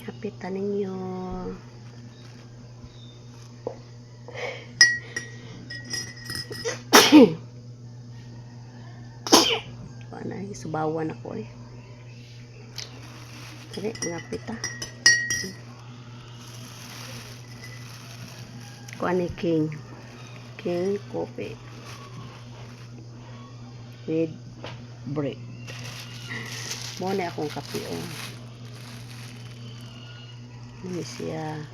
Hapit ta ninyo. Wala na, subawan ako eh. Dali, mga pita. Kuha ni King. King Coffee. With bread. Mo na akong kape oh. Ini siya.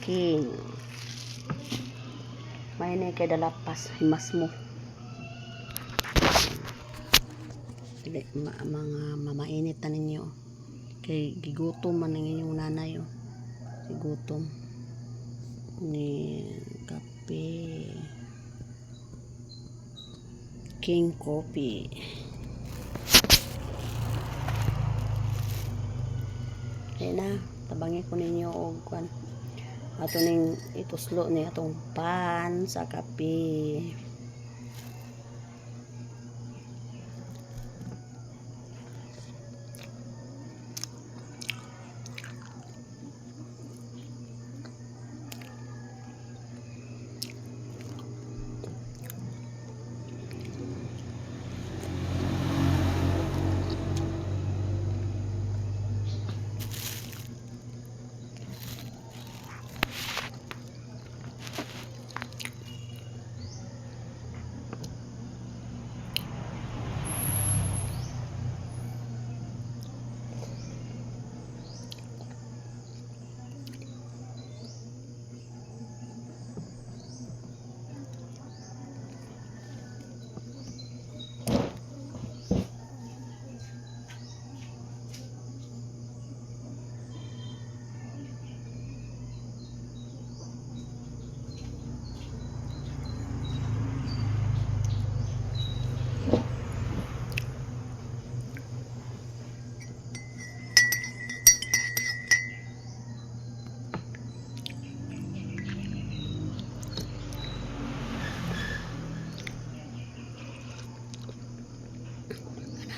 King. May na kay dalapas himas mo. Dili, mga mamainit na ninyo. Kay gigutom man ang inyong nanay oh. Gigutom. Ni kape. King Coffee. Kaya na, tabangi ko ninyo og kwan. Ato ning ituslo ni atong pan sa kape.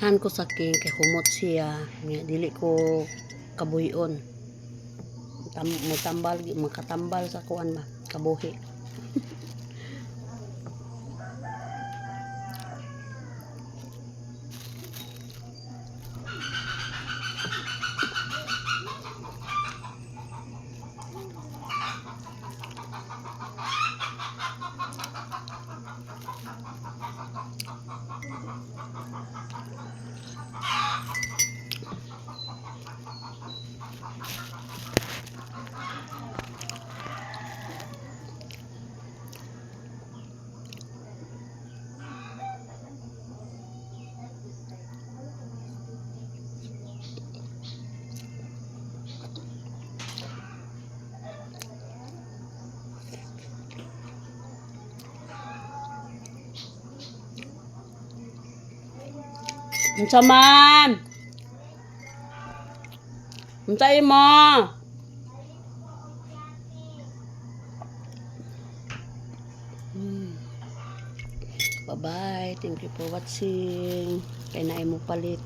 Ganahan ko sa King kay humot siya. Nga dili ko kabuhion. Mutambal, makatambal sa kuan ba kabuhi. Unsa man? Unsa imo? Bye-bye. Thank you for watching. Kay naay mo palit.